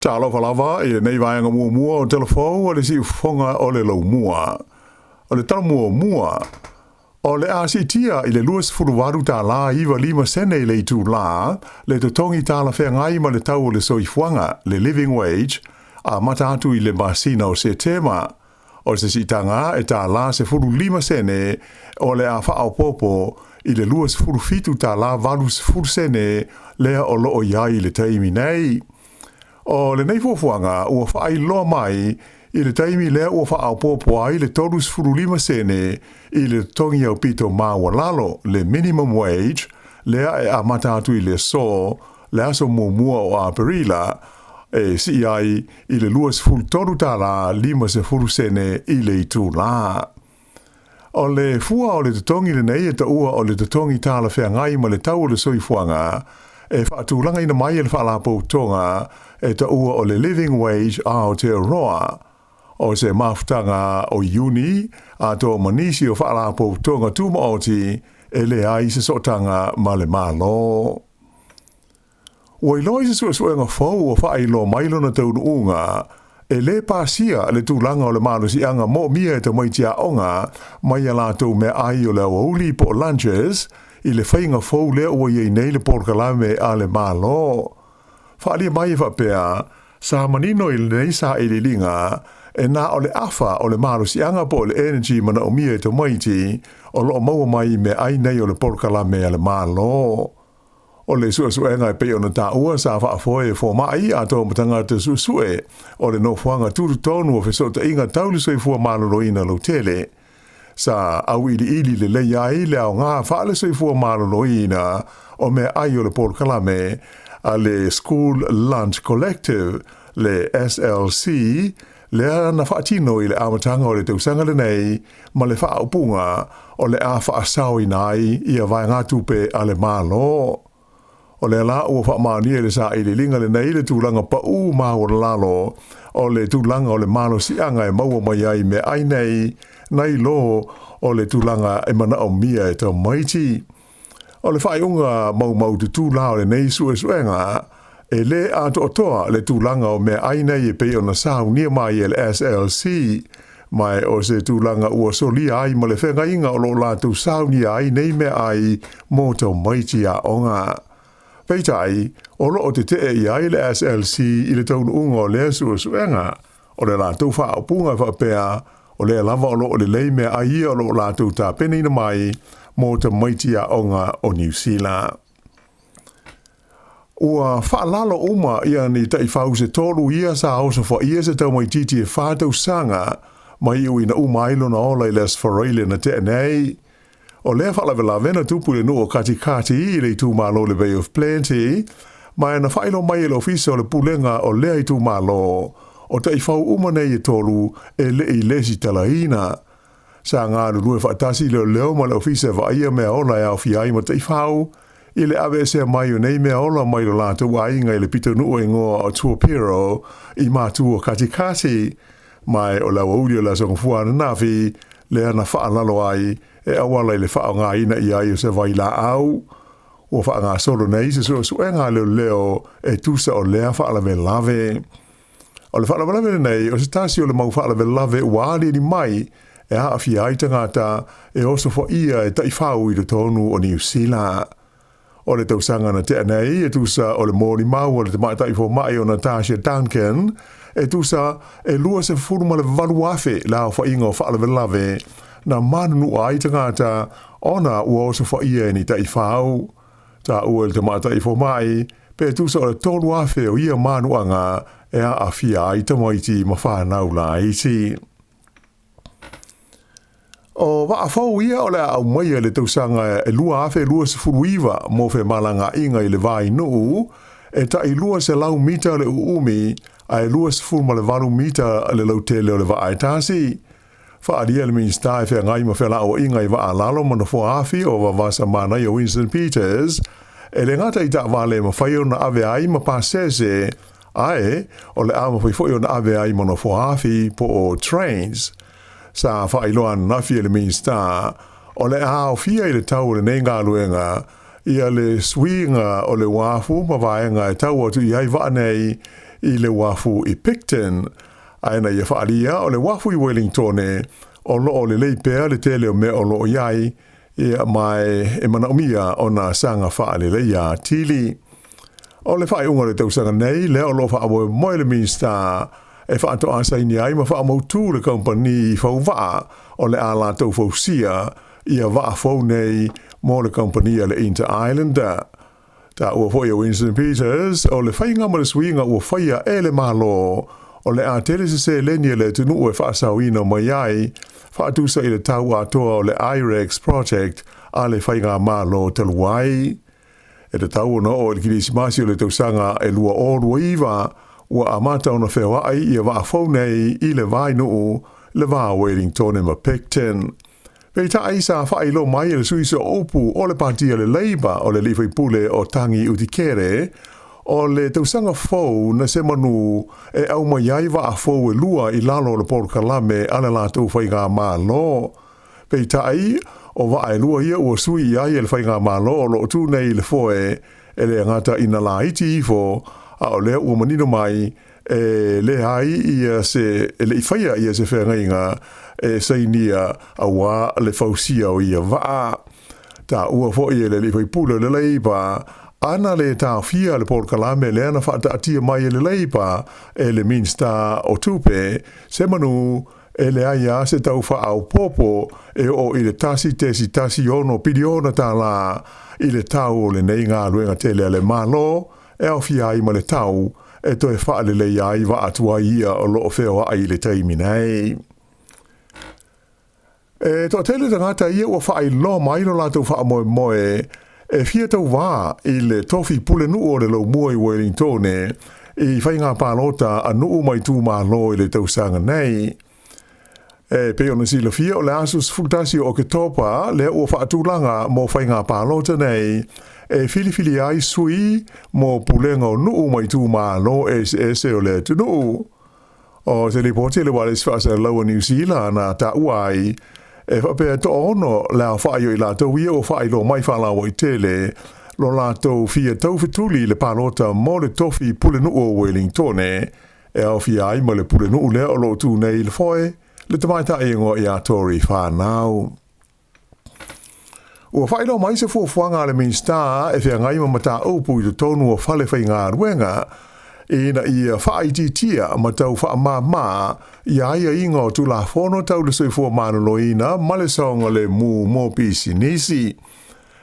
Talofa lava i lenei vaega muamua o Tala Fou a le Siufofoga o le Laumua. O le tala muamua, o le a siitia i le $28 95 sene i le itulā le totogi talafeagai ma le tau o le soifuaga, le living wage, amata atu i le masina o Setema. O se siitaga e $1.15 sene o le a faaopoopo i le $27 80 sene lea o loo i ai i le taimi nei. O lenei fuafuaga ua faailoa mai i le taimi lea ua faaopoopo ai le 35 sene i le totogi aupito maualalo, le minimum wage, lea e amata atu i le aso, le aso muamua o Aperila, e sii ai i le $23 50 sene i le itulā. O le fua o le totogi lenei e taua o le totogi talafeagai ma le tau o le soifuaga e faatulagaina mai e le Faalapotopotoga e taua o le Living Wage Aotearoa. O se mafutaga o Iuni atoa ma nisi o Faalapotopotoga Tumaoti e leai se sootaga ma le Malo. Ua iloa i se suesuega fou ua faailoa mai lona taunuuga, e lē pasia le tulaga o le malosiaga moomia e tamaiti aoga mai a latou meaai o le aoauli po o lunches i le faiga fou lea ua i ai nei le polokalame a le Malo. Faaalia mai e faapea, sa manino i lenei sailiiliga e na o le afa o le malosiaga po o le energy manaomia e tamaiti o loo maua mai i meaai nei o le polokalame a le Malo. O le suesuega e pei ona taua sa faafoe e fomai atoa ma tagata suesue o le nofoaga tutotonu o fesootaiga tau le soifua maloloina lautele. Sa auiliili lelei ai le aoga faale-soifua maloloina o meaai o le polokalame a le School Lunch Collective, le SLC, lea na faatino i le amataga o le tausaga lenei ma le faaupuga o le a faasaoina ai ia vaegatupe a le Malo. O lea la ua faamaonia i le sailiiliga lenei le tulaga paū maualalo o le tulaga o le malosiaga e maua mai ai meaai nei nai lo o le tulaga e manaomia e tamaiti. O le faaiuga maumaututu la o lenei suesuega, e lē atoatoa le tulaga o meaai nei e pei ona saunia mai e le SLC, ma o se tulaga ua solia ai ma le feagaiga o loo latou saunia ai nei meaai mo tamaiti aoga. Peitai, o loo tetee i ai le SLC i le taunuuga o lea suesuega. O le latou faaupuga e faapea, o lea lava o loo lelei meaai ia o loo latou tapenaina mai mo tamaiti aoga o Niu Sila. Ua faalalo uma ia ni taifau se tolu ia sa osofaia se tamaitiiti e 4 tausaga ma iuina uma ai lona ola i le Aso Faraile na tea nei. O lea faalavelave na tupu i le nuu o Katikati i le itumalo o le Bay of Plenty, ma na faailoa mai e le ofisa o le pulega o lea itumalo, o taifau uma nei e tolu e le i lesitalaina. Sa galulue faatasi leoleo ma le ofisa e vaaia mea ola e aofia ai ma taifau, i le aveesea mai o nei mea ola mai lo latou aiga i le pitonuu e igoa o Tuapiro i Matu o Katikati, ma o le aoauli o le Aso Gafua ananafi lea na faalalo ai e auala i le faaaogaina i ai o se vailaau. Ua faagasolo nei se suesuega a leoleo e tusa o lea faalavelave. O le faalavelave lenei o se tasi o le mau faalavelave ua aliali mai e aafia ai tagata e osofaia e taifau i totonu o Niu Sila. O le tausaga na tea nei e tusa o le molimau a le tamaitai fomai o Natasha Duncan, e tusa e 28,000 le aofaiga o faalavelave na manunua ai tagata ona ua osofaia e ni taifau. Taua e le tamaitai fomai, pe tusa o le 3,000 o ia manuaga e aafia ai tamaiti ma whanau laiti. O vaafou ia o le a aumaia i le tausaga e 2029 mo femalagaaiga i le va i Nuu, e tai 200 mita le uumi ae 28 mita le lautele o le vaa e tasi. Faaalia e le Minisita e feagai ma felauaiga i vaa a lalo ma nofoa afi o Vavasa Manaia Winston Peters, e le gata i taavale e mafai ona ave ai ma pasese, ae o le a mafai foi ona ave ai ma nofoa afi po o trains. Sa faailoa ananafi e le Minisita, o le a aofia i le tau o lenei galuega ia le suiga o le uafu ma vaega e tau atu i ai vaa nei i le uafu i Picton. Ae na ia faaalia, o le uafu i Wellingtone o lo o lelei pea le tele o mea o lo o i ai, ia, ma e manaomia ona saga faaleleia atili. O le faaiuga o le tausaga nei, lea o lo o faamoemoe le Minisita e faatoa saini ai ma faamautu le kamupani fauvaa o le a latou fausia ia vaa fou nei mo le kamupani a le Inter Islander. Taua foi e Winston Peters, o le faiga ma le suiga ua faia e le Malo, o le a tele se seleni a le atunuu e faasaoina mai ai, faatusa i le tau atoa o le IREX Project a le Faigamalo talu ai. E tatau ona oo i le Kerisimasi o le tausaga e 2029, ua amata ona feoai ia vaa fou nei i le va i Nuu, le va o Wellingtone ma Picton. Peitai, sa faailoa mai e le sui sooupu o le Pati a le Labour o le alii faipule o Tangi Utikere, o le tausaga fou na se manu e aumai ai vaa fou e lua i lalo o le polokalame a le latou faigamalo. Peitai, o vaa e lua ia ua sui i ai e le faigamalo o lo o tu nei i le foe, e le gata ina laiti ifo, a o lea ua manino mai e leai ia se, e le i faia ia se feagaiga e sainia auā le fausia o ia vaa. Taua foi e le alii faipule o le Leipa, ana le taofia le polokalame lea na faataatia mai e le Leipa e le Minisita o Tupe, se manu e leai lava se tau faaopoopo e oo i le $1.16 piliona i le tau o lenei galuega tele a le Malo, e aofia ai ma le tau e toe faaleleia ai vaa tuai ia o lo o feoai i le taimi nei. E toatele tagata ia ua faailoa mai lo latou faamoemoe e fia tauvā i le tofi pulenuu o le Laumua i Wellingtone i faiga palota a nuu ma itumalo i le tausaga nei. E pei ona silafia o le aso 11 o Oketopa lea ua faatulaga mo faiga palota nei e filifili ai sui mo pulega o nuu ma itumalo eseese o le atunuu. O se lipoti a le Ualesi Faasalalau a Niu Sila na taua ai, e faapea e toaono le aofai o i latou ia ua faailoa mai faalauaitele lo latou fia taufetuli i le palota mo le tofi pulenuu o Wellingtone, e aofia ai ma le pulenuu lea o lo o tu nei i le foe, le tamaitai e igoa ia Tory Whanau. Ua faailoa mai se fuafuaga a le Minisita e feagai ma mataupu i totonu o fale faigaluega ina ia faaitiitia ma tau faamāmā ia aiaiga o Tulafono tau le Soifua Maloloina ma le Saogalemu mo Pisinisi.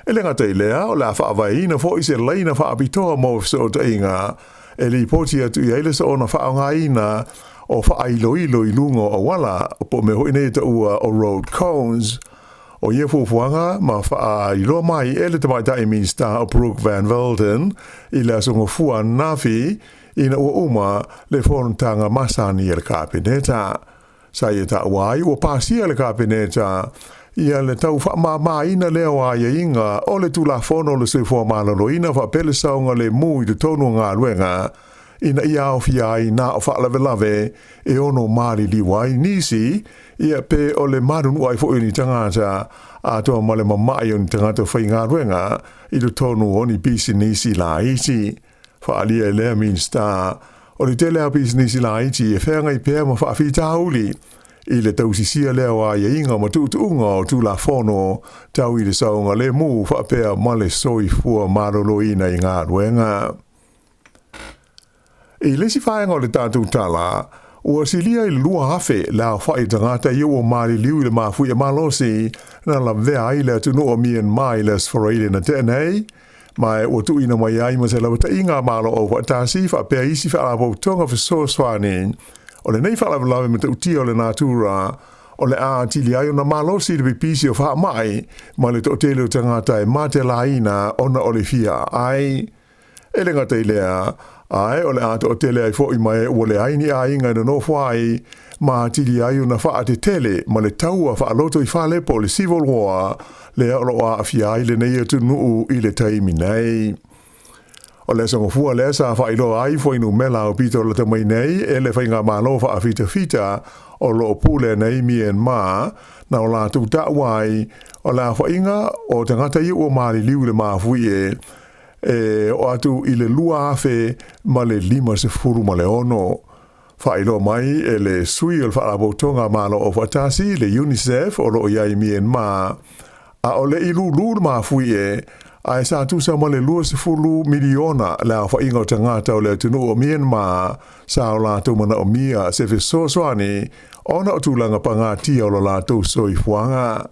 E le gata i lea, o le a faavaeina foi se laina faapitoa mo fesootaiga e lipoti atu i ai le soona faaaogaina o faailoilo i luga o auala, po o mea foi nei e taua o road cones. O ia fuafuaga ma faailoa mai e le Tamaitai Minisita o Brooke Van Velden i le Aso Gafua ananafi ina ua uma le fonotaga masani a le Kapeneta. Sa ia taua ai ua pasia e le Kapeneta ia le tau faamāmāina lea o aiaiga o le Tulafono o le Soifua Maloloina faapea le saogalemu i totonu o galuega ina ia aofia ai na o faalavelave e ono maliliu ai nisi, ia pe o le malunua ai foi o ni tagata atoa ma le mama'i o ni tagata faigaluega i totonu o ni pisinisi laiti. Faaalia e lea Minisita, o le tele lava o pisinisi laiti e feagai pea ma faafitauli i le tausisia lea o aiaiga ma tuutuuga o Tulafono tau i le saogalemu faapea ma le soifua maloloina i galuega. I le isi vaega o le tatou tala, ua silia i le 2,000 le aofai o tagata ia ua maliliu i le mafuie malosi na lavea ai le atunuu o Myanmar i le Aso Faraile na tea nei, ma ua tuuina mai ai ma se lavataʻiga a Malo Aufaatasi faapea isi faalapotopotoga fesoasoani. O lenei faalavelave matautia o le natura o le a atili ai ona malosi le pipisi o faamai ma le toatele o tagata e matelaina ona o le fia aai. E le gata i lea, ae o le a toatele ai foi ma e ua leai ni aiga e nonofo ai, ma atili ai ona faatetele ma le taua faalotoifale po o le civil war lea o lo o aafia ai lenei atunuu i le taimi nei. O le aso Gafua lea sa faailoa ai fuainumera aupito lata mai nei e le faigamalo faafitafita o lo o pule nei Myanmar na o latou taua ai o le aofaiga o tagata ia ua maliliu i le mafuie. e oo atu i le 2056. Faailoa mai e le sui o le Faalapotopotoga a Malo Aufaatasi, le UNICEF, o lo o i ai i Myanmar, ʻaʻole i lūlū le mafuie, ae sa tusa ma le 20 miliona le aofaiga o tagata o le atunuu o Myanmar sa o latou manaomia se fesoasoani ona o tulaga pagatia o lo latou soifuaga.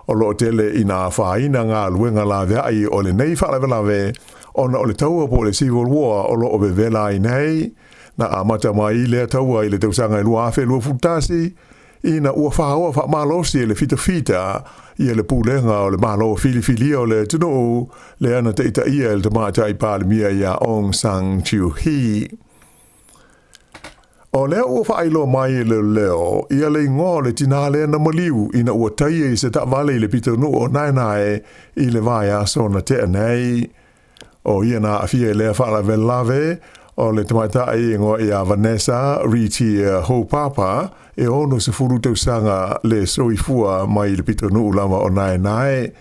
O lo o tele ina afaina galuega laveai o lenei faalavelave ona o le taua po o le Civil War o lo o vevela ai nei. Na amata mai lea taua i le tausaga e 2021, ina ua faoa faamalosi e le fitafita ia le pulega o le Malo filifilia o le atunuu lea na taitaia e le Tamaitai Palemia ia Aung San Suu Kyi. O lea ua faailoa mai e leoleo ia le igoa o le tinā lea na maliu ina ua taia i se taavale i le pitonuu o Naenae i le vaiaso na tea nei. O ia na aafia i lea faalavelave o le tamaitai e igoa ia Vanessa Ritia Houpapa e 60 tausaga le soifua mai le pitonuu lava o Naenae.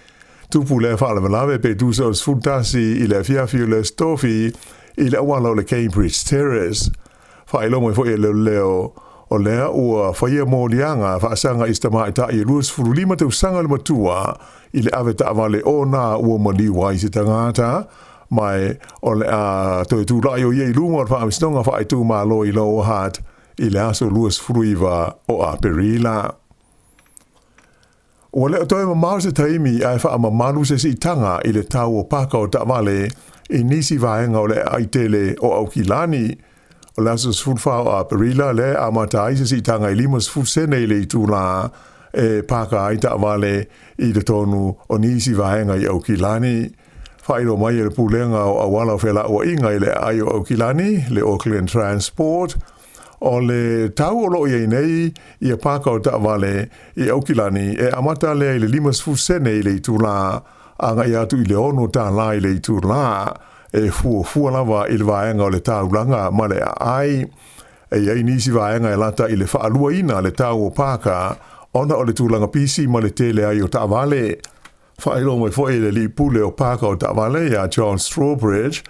Tupu lea faalavelave pe tusa o le 11 i le afiafi o le Aso Tofi i le auala o le Cambridge Terrace. Faailoa mai foi e leoleo, o lea ua faia moliaga faasaga i se tamaitai e 25 tausaga le matua i le ave taavale ona ua maliu ai se tagata, ma o le a toe tulai o ia i luma o le Faamasinoga Faaitumalo i Lower Hutt i le aso 29 o Aperila. Ua le o toe mamao se taimi ae faamamalu se siitaga i le tau o paka o taavale i nisi vaega o le aai tele o Aukilani. O le aso 14 o Aperila lea e amata ai se siitaga i 50 sene i le itula e paka ai taavale i totonu o nisi vaega i Aukilani. Faailoa mai e le Pulega o Auala o Felauaiga i le Aai o Aukilani, le Auckland Transport, O le tau o lo o i ai nei ia paka o taavale i Aukilani e amata lea i le 50 sene i le itulā agai atu i le $6 i le itulā, e fuafua lava i le vaega o le taulaga ma le aai. E i ai nisi vaega e lata i le faaluaina le tau o paka ona o le tulaga pisi ma le tele ai o taavale. Faailoa mai foi e le alii pule o paka o taavale ia John Strawbridge,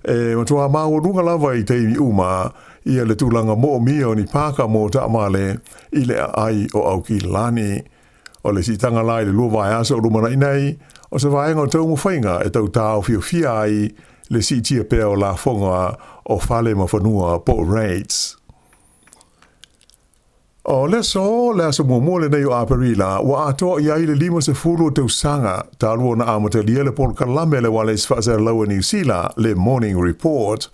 e matuā maualuga lava i taimi uma ia le tulaga moomia o ni paka mo taavale i le aai o Aukilani. O le siitaga la i le lua vaiaso o lumanai nei, o se vaega o taumafaiga e tau taofiofia ai le siitia pea o lafoga o fale ma fanua po o rates. O le aso, le aso muamua lenei o Aperila, ua atoa i ai le 50 o tausaga talu ona amatalia le polokalame a le Ualesi Faasalalau a Niu Sila, le Morning Report.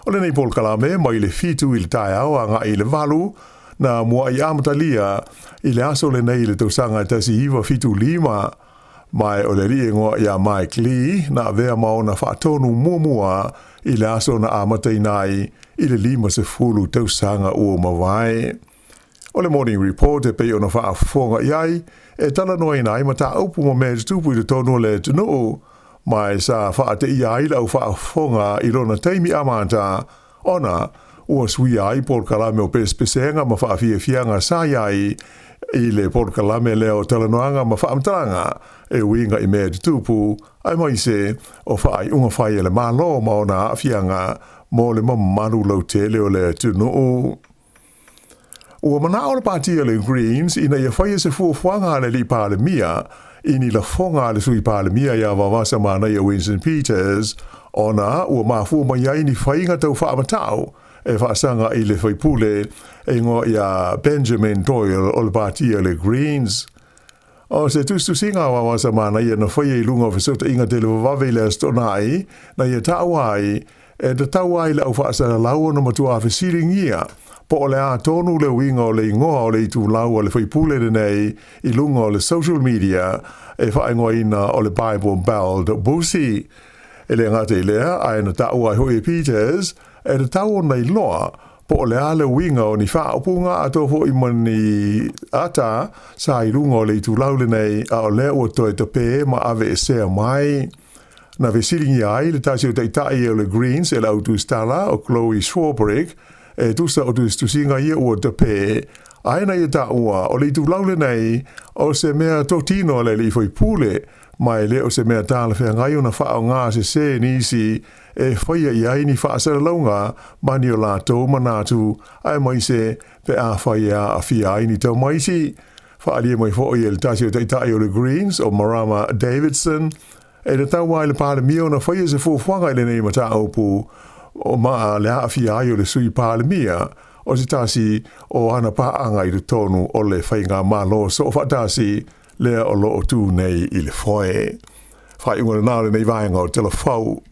O lenei polokalame mai le 7 i le taeao agai i le 8, na muai amatalia i le aso lenei i le tausaga e 1975, Ma o le alii e igoa ia Mike Lee na avea ma ona faatonu muamua i le aso na amataina ai i le 50 tausaga ua mavae. O le Morning Report e pei ona faafofoga i ai, e talanoaina ai mataupu ma mea e tutupu i totonu o le atunuu, ma e sa faateia ai le au faafofoga i lona taimi amata, ona ua suia ai polokalame o pesepesega ma faafiafiaga sa i ai i le polokalame lea o talanoaga ma faamatalaga e uiga i mea e tutupu, aemaise o faaiuga fai a le Malo ma ona aafiaga mo le mamalu lautele o le atunuu. Ua manao le Pati a le Greens ina ia faia se fuafuaga a le Alii Palemia i ni lafoga a le Sui Palemia ia Vavasa Manaia Winston Peters ona ua mafua mai ai ni faiga tau faamatau e faasaga i le faipule e igoa ia Benjamin Doyle o le Pati a le Greens. O se tusitusiga a Vavasa Manaia na faia i luga o fesootaiga televavave i le Aso Toonai na ia taua ai E tatau ai le au faasalalau ona matuā fesiligia po o le a tonu le uiga o le igoa o le itulau a le faipule lenei i luga o le social media e faaigoaina o le Bible Belt Busi. E le gata i lea, ae na taua ai hoʻi e Peters, e tatau ona iloa po o le a le uiga o ni faaupuga atoa foʻi ma ni ata sa i luga o le itulau lenei, a o lea ua toe tapē ma aveesea mai. Na fesiligia ai le tasi o taitai o le Greens e le au tusitala o Chloe Swarbrick, E tusa o tusitusiga ia ua tapē, ae na ia taua o le itulau lenei o se mea totino a le alii faipule, ma e le o se mea talafeagai ona faaaoga sesē nisi e faia i ai ni faasalalauga ma ni o latou manatu, aemaise pe afai e aafia ai ni tamaiti. Faaalia mai foi e le tasi o taitai o le Greens, o Marama Davidson, e tatau lava i le Palemia ona faia se fuafuaga i lenei mataupu ma le aafia ai o le Sui Palemia o se tasi o ana paaga i totonu o le Faigamalo Soofaatasi lea o lo o tu nei i le foe. Faaiuga lena o lenei vaega o Tala Fou.